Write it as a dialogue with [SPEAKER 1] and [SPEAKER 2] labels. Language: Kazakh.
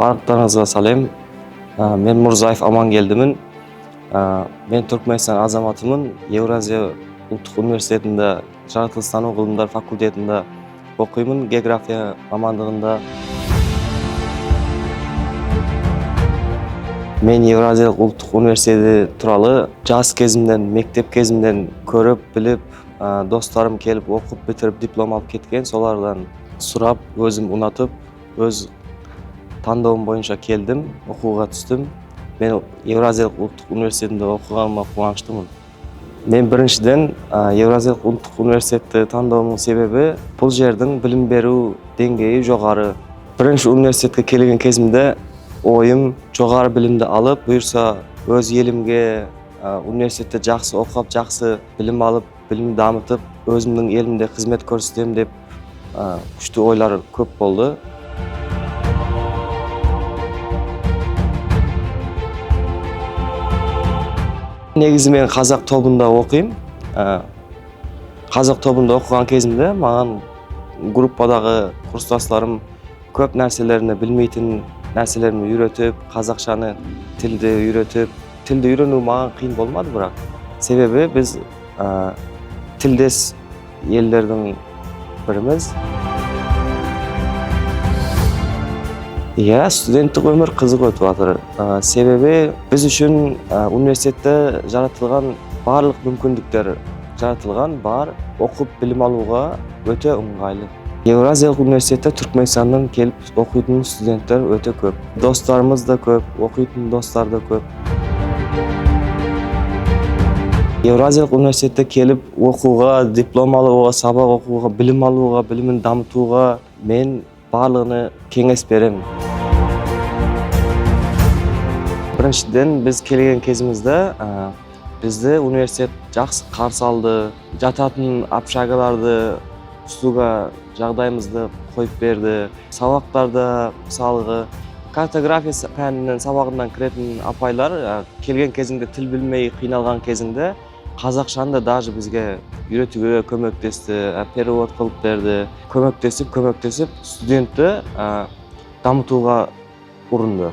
[SPEAKER 1] Барлықтарыңызға сәлем. Мен Мурзаев Амангелдімін. Мен Түркменстан азаматымын. Еуразия ұлттық университетінде жаратылыстану ғылымдар факультетінде оқимын, география мамандығында. Мен Еуразиялық ұлттық университеті туралы жас кезімден, мектеп кезімден көріп, біліп, достарым келіп оқып бітіріп диплом алып кеткен, солардан сұрап, өзім ұнатып, өз таңдауым бойынша келдім, оқуға түстім. Мен Еуразиялық ұлттық университетінде оқығаныма қуаныштымын. Мен біріншіден Еуразиялық ұлттық университетті таңдауымның себебі бұл жердің білім беру деңгейі жоғары. Бірінші университетке келген кезімде ойым жоғары білімді алып, бұйырса өз елімге университетте жақсы оқып, жақсы білім алып, білім дамытып, өзімнің елімде қызмет көрсетемін деп күшті ойлар көп болды. Негізі мен қазақ тобында оқимын. Қазақ тобында оқыған кезімде маған группадағы курстастарым көп нәрселерді білмейтін нәрселерімді үйретіп, қазақшаны тілді үйретіп, тілді үйрену маған қиын болмады бірақ. Себебі біз тілдес елдердің біріміз. Иә, студенттік өмір қызық өтіп жатыр. Себебі біз үшін университетте жаратылған барлық мүмкіндіктер жаратылған, бар, оқып білім алуға өте ыңғайлы. Еуразиялық университетте Түркменстаннан келіп оқитын студенттер өте көп. Достарымыз да көп, оқитын достар да көп. Еуразиялық университетте келіп оқуға, диплом алуға, сабақ оқуға, білім алуға, білімін дамытуға мен барлығына кеңес беремін. Біріншіден, біз келген кезімізде бізді университет жақсы қарсы алды, жататын общагаларды, услуга жағдайымызды қойып берді. Сабақтарда, мысалғы, картография пәнінің сабағынан кіретін апайлар келген кезіңде тіл білмей қиналған кезіңде қазақшаны да даже бізге үйретуге көмектесті, перевод қылып берді. Көмектесіп, көмектесіп студентті дамытуға ұрынды.